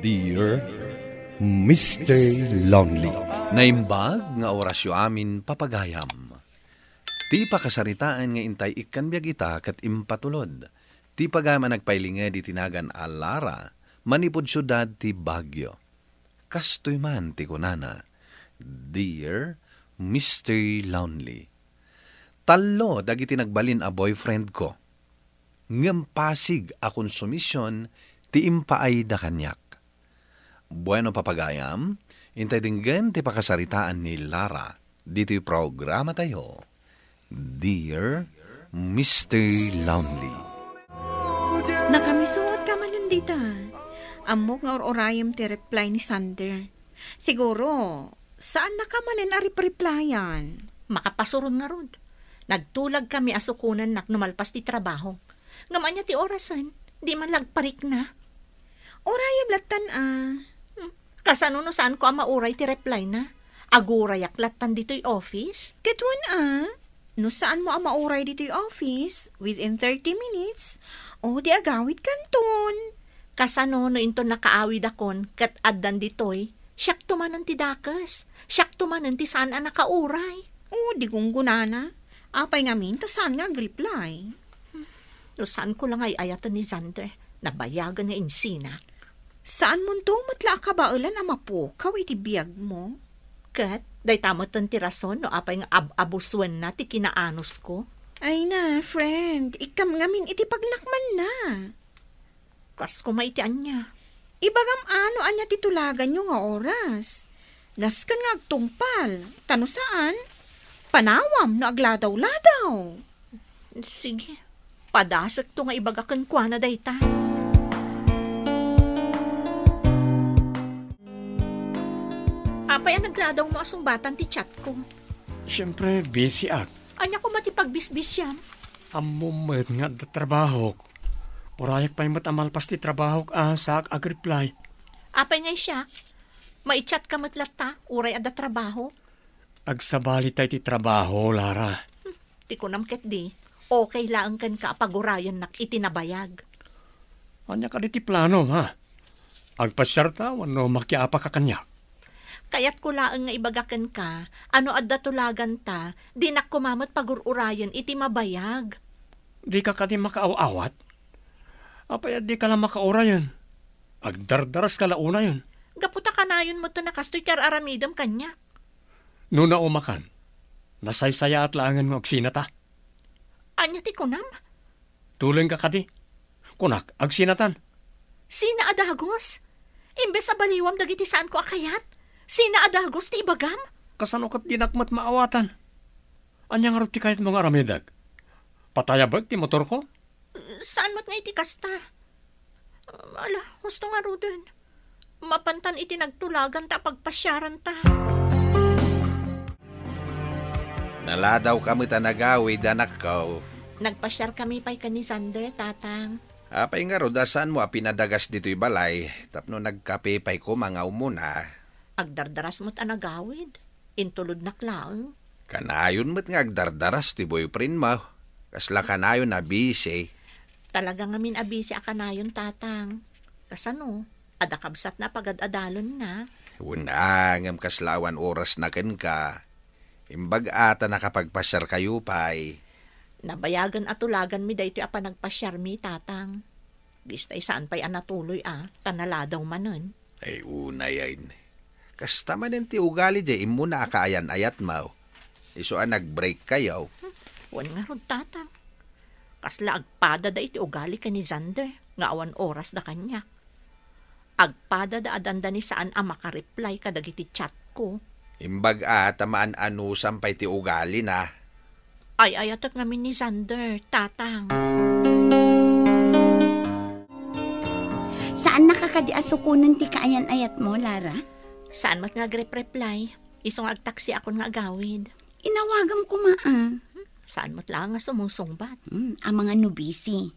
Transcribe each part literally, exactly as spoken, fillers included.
Dear Mister Lonely. Naimbag nga orasyo amin, papagayam. Ti pakasaritaan nga intay ikkan biag ita ket impatulod ti pagayam a nagpailinged iti nagan a Lara manipud siudad ti Baguio. Kastoy man ti kunana, "Dear Mister Lonely, tallo dagiti nagbalin a boyfriend ko, ngem pasig a konsumision ti impaayda kaniak." Bueno, papagayam, intay denggen ti pakasaritaan ni Lara ditoy programa tayo, Dear Mister Lonely. Nakamisuot ka manen dita. Ammok nga ur-urayem ti reply ni Sander. Siguro, saan na ka manen a rep-replyan. Makapasuron ngarud. Nagtulag kami a sukonennak no malpas ti trabaho. Ngem ania ti orasen? Di man la agparikna. Urayem lattan a. Hmm, kasano no saanko a mauray ti reply na? Agurayak lattan ditoy office? Ket wen a, no saanmo a mauray ditoy office, within thirty minutes, o di agawid kanton. Kasano no inton nakaawidakon ket addan ditoy, siakto manen ti dakes, siakto manen ti saan a nakauray? O, di gunggonana. Apay ngamin ta saan nga agreply? No saanko la nga ay-ayaten ni Xander, nabayagen nga insinak. Saanmonto met la a kabaelan a mapukaw iti biagmo? Ket dayta metten ti rason no apay nga ab-abusuenna ti kinaanosko. Ay na, friend, ikkam ngamin iti pagnakmanna. Kas koma iti ania? Ibagam a no ania ti tulaganyo nga oras. Nasken nga agtungpal, ta no saan, panawam no agladaw-ladaw. Sige, padasekto nga ibaga kenkuana dayta. Apay a nagladawmo a sungbatan ti chatko? Siempre, busy ak. Ania koma ti pagbisbisiam? Ammom met nga adda trabahok. Urayak pay met a malpas ti trabahok a saak agreply. Apay ngay siak? Maichat ka met latta, uray adda trabaho? Agsabali tay ti trabaho, Lara. Hmm, ti kunam ketdi, okay laeng kenka a pagurayennak iti nabayag. Ania kadi ti planom, ha? Agpasiarta wenno makiapaka kaniak? Kayatko laeng nga ibaga kenka a no adda tulaganta, dinak koma met pagur-urayen iti mabayag. Dika kadi makaaw-awat? Apay a dika la makaurayen? Agdardaraska la unayen. Gapu ta kanayon met a kastoy ti ar-aramidem kaniak. No naumakan, nasaysayaat laengen nga agsinata. Ania ti kunam? Tulengka kadi. Kunak, agsinatan. Sina a dagus? Imbes a baliwam dagiti saanko a kayat, sina a dagus ti ibagam? Kasano ket dinak met maawatan? Ania ngarud ti kayatmo nga aramidek? Patayabek ti motorko? Saan met nga iti kasta? Ala, husto ngaruden. Mapantan iti nagtulaganta a pagpasiaranta. Naladawka met a nagawid, anakko. Nagpasiarkami pay ken ni Xander, Tatang. Apay ngarud a saanmo a pinadagas ditoy balay tapno nagkape pay koma nga umuna? Agdardaras met a nagawid. Intulodnak laeng. Kanayon met nga agdardaras ti boyfriendmo. Kasla kanayon a busy. Talaga ngamin a busy a kanayon, Tatang. Kasano? Adda kabsatna a pagad-adalonna. Wen a, ngem kasla awan orasna kenka. Imbag a ta nakapagpasiarkayo pay. Nabayagen a tulaganmi daytoy a panagpasiarmi, Tatang. Bistay saan pay a natuloy a, ta naladaw manen. Ay, unay, ay. Kasta manen ti ugali diay immuna a kaayan-ayatmo. Isu a nag-break kayo. Hmm, wen ngarud, Tatang. Kasla agpadada iti ugali ken ni Xander nga awan orasda kaniak. Agpadada a dandani saan a makareply kadagiti chatko. Imbag a ta maan-anusam pay ti ugalina. Ay-ayatek ngamin ni Xander, Tatang. Saannaka kadi a sukonen ti kaayan-ayatmo, Lara? Saan met nga agrep-reply. Isu nga agtaksiakon nga agawid. Inawagam koma, a. Saan met laeng nga sumungsungbat. Hmm, amangan no busy.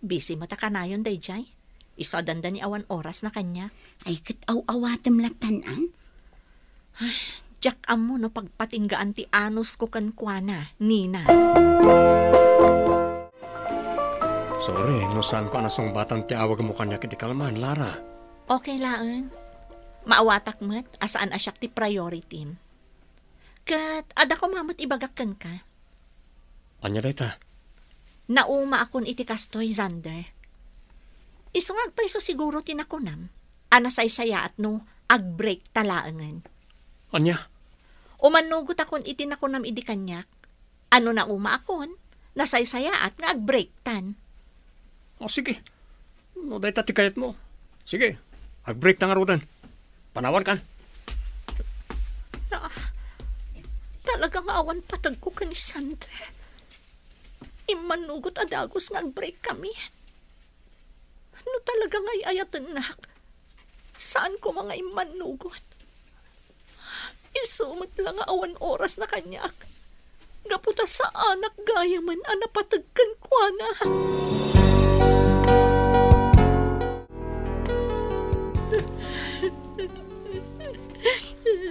Busy met a kanayon daydiay. Isu a dandani awan orasna kaniak. Ay, ket aw-awatem lattan, a. Ay, diak ammo no pagpatinggaan ti anusko kenkuana, Nina. Sorry no saanko a nasungbatan ti awagmo kaniak iti kalman, Lara. Okay laeng. Maawatak met a saan a siak ti priority. Ket adda koma met ibagak kenka. Ania dayta? Naumaakon iti kastoy, Xander. Isu nga agpayso siguro ti nakunam a nasaysayaat no agbreakta laengen. Ania? Umannugotakon iti nakunam idi kaniak. A no naumaakon, nasaysayaat nga agbreaktan. O, sige. No dayta ti kayatmo, sige, agbreakta ngaruden. Panawankan. Na, talaga nga awan pategko ken ni Xander. Immannugot a dagus nga agbreak kami. No talaga nga ay-ayatennak, saan koma nga immannugot. Isu met la nga awan orasna kaniak. Gapu ta saanak gayamen a napateg kenkuana.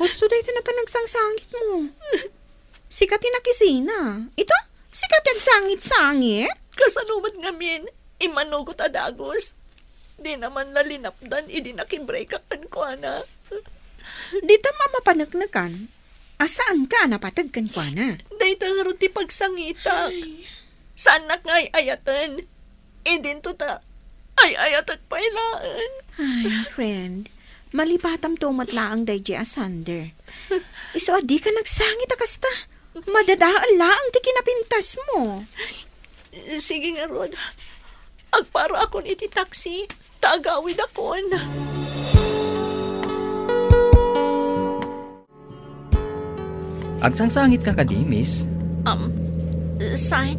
Husto dayta a panagsangsangitmo. Sika ti nakisina. Ita, sika ti agsangit-sangit. Kasano met ngamin? Immannugot a dagus. Dina man la linapdan idi nakibreakak kenkuana. Dita mapaneknekan a saanka a napateg kenkuana. Dayta ngarud ti pagsangitak. Ay. Saannak nga ay-ayaten. Idinto ta ay-ayatek pay laeng. Ay, friend, malipatamto met laeng daydiay a Xander. Isu a dika nagsangit a kasta. Madadael laeng ti kinapintasmo. Sige ngarud. Agparaakon iti taksi, ta agawidakon. Agsangsangitka kadi, miss? Um, saan?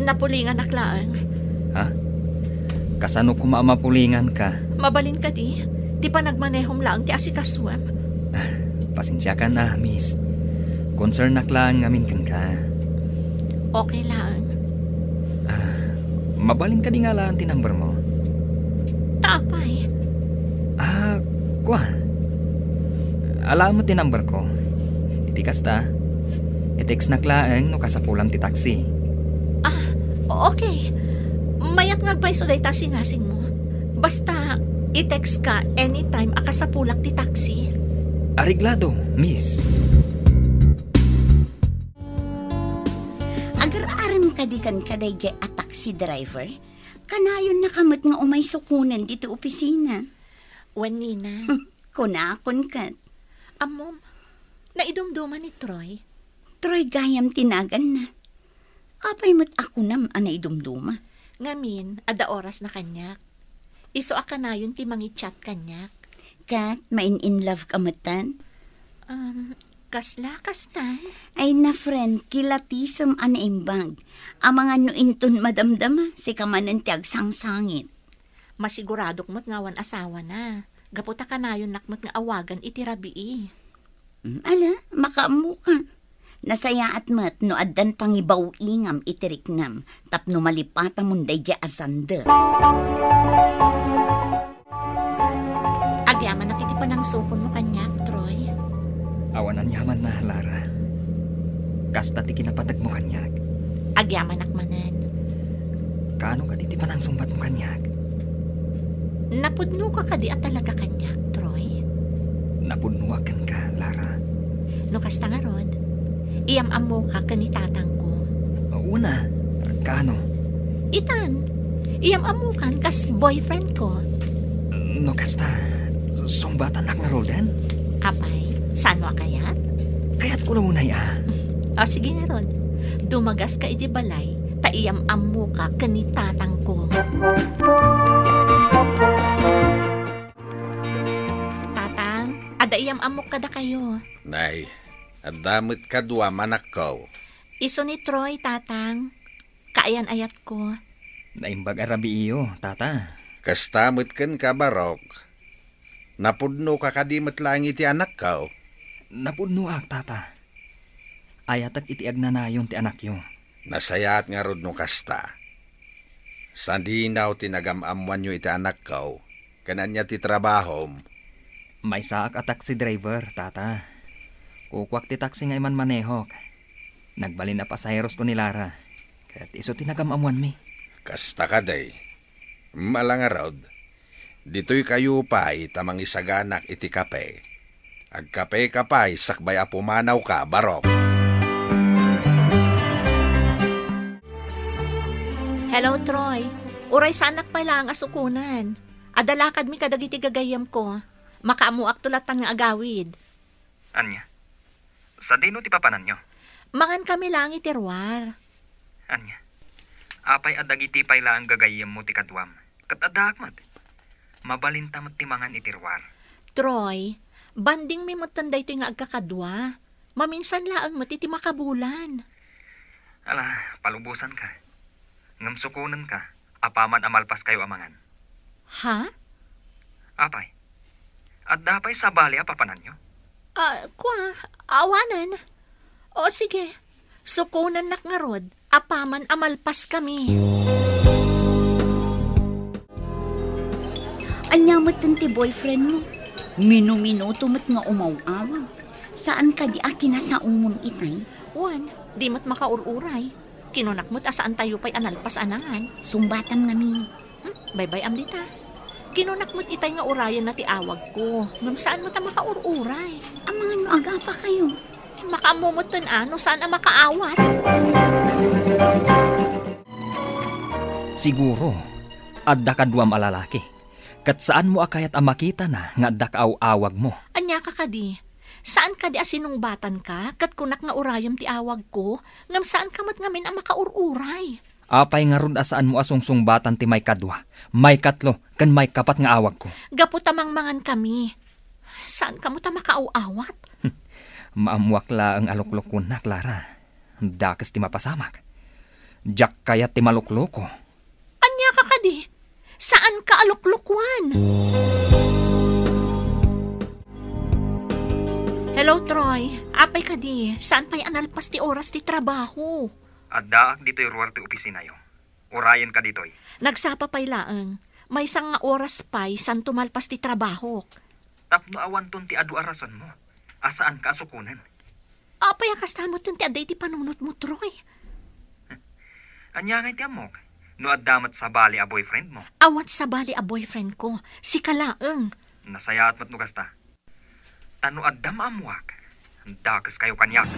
Napulinganak laeng. Ha? Kasano koma a mapulinganka? Mabalin kadi? Ti panagmanehom laeng ti asikasuem. Pasensiakan a, miss. Concernnak laeng ngamin kenka. Okay laeng. Ah, mabalin kadi nga alaen ti number mo? Ta apay? Ah, kua. Alaem met ti number ko. Iti kasta, i-textnak laeng no kasapulam ti taksi. Ah, okay. Mayat nga agpayso dayta singasing mo. Basta, i-textka anytime a kasapulak ti taksi. Areglado, miss. Agar-arem kadi kenka daydiay a taxi driver? Kanayonnaka met nga umay sukonen ditoy opisina. Wen, Nina. Kunakon ket. Ammom, naidumduma ni Troy. Troy gayam ti naganna. Apay met a kunam a naidumduma? Ngamin, adda orasna kaniak. Isu a kanayon ti mangi-chat kaniak. Ket, main-in love ka metten? Um, kasla, kastan? Ay na, friend, kilatisem a naimbag. Amangan no inton madamdama, sika manen ti agsangsangit. Masiguradok met nga awan asawana. Gapu ta kanayonnak met nga awagan iti rabii. Mm, ala, makaammoka. Nasayaat met no addan pangibaw-ingam iti riknam tapno malipatamon daydiay a Xander. Agyamanak iti panangsukonmo kaniak, Troy. Awan aniamanna, Lara. Kasta ti kinapategmo kaniak. Agyamanak manen. Kaano kadi ti panangsungbatmo kaniak? Napudnoka kadi a talaga kaniak, Troy? Napudnoak kenka, Lara. No kasta ngarud, iyam-ammoka ken ni tatangko. Una, kaano? Itan, iyam-ammokan kas boyfriend ko. No kasta, sungbatanak ngaruden? Apay, saan mo a kayat? Kayatko la unay a. O, sige ngarud. Dumagaska idiay balay, ta iyam-ammoka ken ni tatangko. Tatang, adda iyam-ammok kadakayo. Nay, adda met kaduam anakko. Isu ni Troy, Tatang. Kaayan-ayatko. Naimbag a rabiiyo, Tata. Kasta met kenka, Barok. Napudnoka kadi met laeng iti anakko? Napudnoak, Tata. Ayatek iti agnanayon ti anakyo. Nasayaat ngarud no kasta. Sadinaw ti nagam-ammoanyo iti anakko, ken ania ti trabahom? Maysaak a taxi driver, Tata. Kukuak ti taxi nga imanmanehok. Nagbalin a pasaherosko ni Lara, ket isu ti nagam-ammoanmi. Kasta kadi. Ala ngarud, Ditoy kayo pay ta mangisaganak iti kape. Agkapeka pay sakbay a pumanawka, Barok. Hello, Troy. Uray saanak pay laeng a sukonen. Adda lakadmi kadagiti gagayyemko. Makaammoakto latta nga agawid. Ania? Sadino ti papananyo? Mangan kami laeng iti ruar. Ania? Apay a dagiti pay laeng gagayyemmo ti kaduam? Ket addaak met. Mabalinta met ti mangan iti ruar. Troy, bandingmi metten daytoy nga agkakadua. Maminsan laeng met iti makabulan. Ala, palubosanka. Ngem sukonenka, apaman a malpaskayo a mangan. Ha? Apay, adda pay sabali a papananyo? Ah, kua, awanen. O, sige. Sukonennak ngarud, apaman a malpaskami. Ania metten ti boyfriendmo? Minuminuto met nga umaw-awag. Saan kadi a kinasaomon itay? Wen, di met makaur-uray. Kinunak met a saantayo pay a nalpas a nangan. Sungbatam ngamin. Hmm, baybay-am dita. Kinunak met itay nga urayenna ti awagko, ngem saan met a makaur-uray. Amangan no agapa kayo. Makaammo metten a no saan a makaawat. Siguro, adda kaduam a lalaki, ket saanmo a kayat a makitana nga adda kaaw-awagmo. Ania ka kadi? Saan kadi a sinungbatanka, ket kunak nga urayem ti awagko, ngem saanka met ngamin a makaur-uray? Apay ngarud a saanmo a sungsungbatan ti maikadua, maikatlo, ken maikapat nga awagko? Gapu ta mangmangan kami. Saan kamo ta makaaw-awat? Maammoak laeng a luklukuennak, Lara. Dakes ti mapasamak. Diak kayat ti malukloko. Ania ka kadi? Saan ka a luklukuan? Hello, Troy. Apay kadi? Saan pay a nalpas ti oras ti trabaho? Addaak ditoy ruar ti opisinayo. Urayenka ditoy. Nagsapa pay laeng. Maysa nga oras pay santo malpas ti trabahok. Tapno awanton ti adu a rasonmo a saanka a sukonen. Apay a kasta metten ti adda iti panunotmo, Troy? Ania ngay ti ammok? No adda met sabali a boyfriendmo? Awan sabali a boyfriendko. Sika laeng. Nasayaat met no kasta. Ta no adda maammoak, dakeskayo kaniak.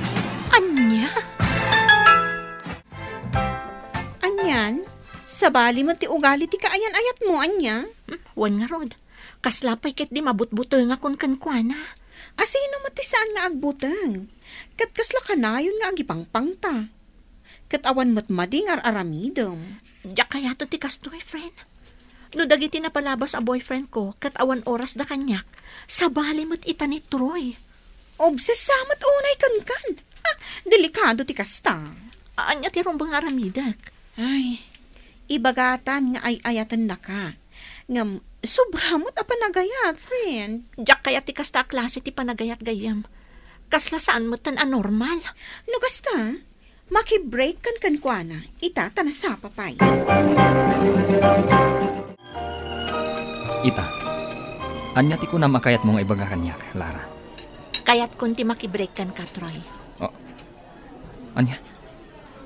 Ania? Anian, sabali met ti ugali ti kaayan-ayatmo, ania? Hmm, wen ngarud. Kasla pay ket di mabutbutengakon kenkuana. Asino met ti saan nga agbuteng? Ket kasla kanayon nga agipangpangta? Ket awan met madi nga ar-aramidem. Diak kayaten ti kastoy, friend. No dagiti napalabas a boyfriend ko ket awan orasda kaniak, sabali met ita ni Troy. Obsesa met unay kenkan. Ha, delikado ti kasta. Ania ti rumbeng nga aramidek? Ay, ibagatan nga ay-ayatennaka. Ngem, sobra met a panagayat, friend. Diak kayat ti kasta a klase ti panagayat gayyem. Kasla saan metten a normal. No kasta, makibreak kan kenkuana, ita ta nasapa pay. Ita, ania ti kunam a kayatmo nga ibaga kaniak, Lara? Kayatkon ti makibreak kenka, Troy. Oh. Ania?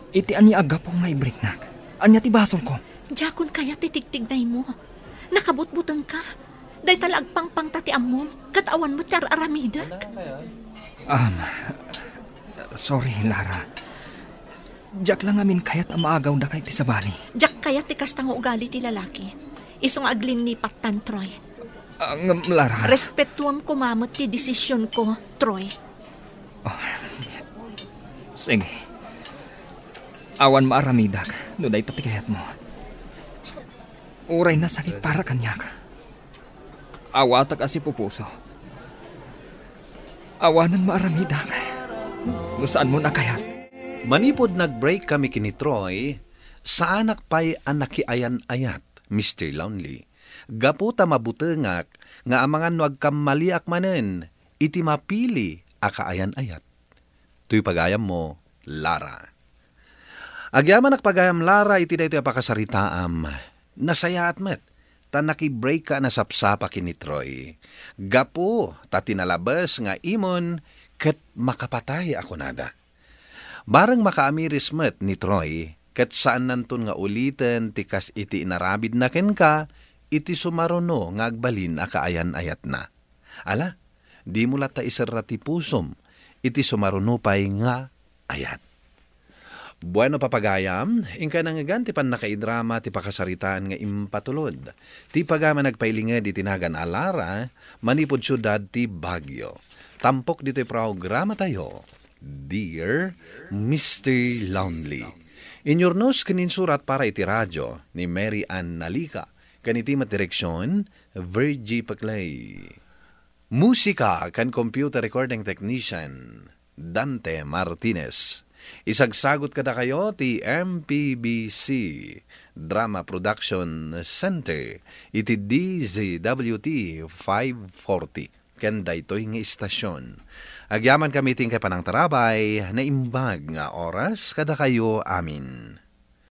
Iti ania a gapu nga ibreaknak? Ania ti basolko? Diakon kayat ti tigtignaymo. Nakabutbutengka. Dayta la agpangpangta ti ammom, ket awan met ti ar-aramidek. Um, sorry, Lara. Diak la ngamin kayat a maagawdaka iti sabali. Diak kayat ti kasta nga ugali ti lalaki. Isu nga aglinnipattan, Troy. Ah, ngem, Lara. Respetuem koma met ti desisionko, Troy. Oh, sige. Awan maaramidak no dayta ti kayatmo. Uray nasakit para kaniak. Awatak a sipupuso. Awanen maaramidak no saanmo a kayat. Manipud nag-break kami ken ni Troy, saanak pay a nakiayan-ayat, Mister Lonely. Gapu ta mabutengak nga amangan no agkammaliak manen iti mapili a kaayan-ayat. Toy pagayammo, Lara. Agyamanak pagayam, Lara, iti daytoy a pakasaritaam. Nasayaat met ta nakibreak-ka a nasapsapa ken ni Troy. Gapu ta ti nalabes nga imon ket makapatay a kunada. Bareng makaamiris met ni Troy, ket saannanton nga uliten ti kas iti inarabidna kenka iti sumaruno nga agbalin a kaayan-ayatna. Ala, dimo latta iserra ti pusom iti sumaruno pay nga ayat. Bueno, papagayam, inka nangngegan ti pannakaidrama ti pakasaritaan nga impatulod ti pagayam a nagpailinged iti nagan a Lara manipud siudad ti Baguio. Tampok ditoy programatayo, Dear Mister Lonely. Inyurnos ken insurat para iti radio ni Mary Ann Nalica ken iti met direksion, Virgie Paclay. Musika ken computer recording technician, Dante Martinez. Isagsagut kadakayo ti M P B C Drama Production Center iti D Z W T five forty ken daytoy nga istasyon. Agyaman kami ti inkay panangtarabay, naimbag nga oras kadakayo amin.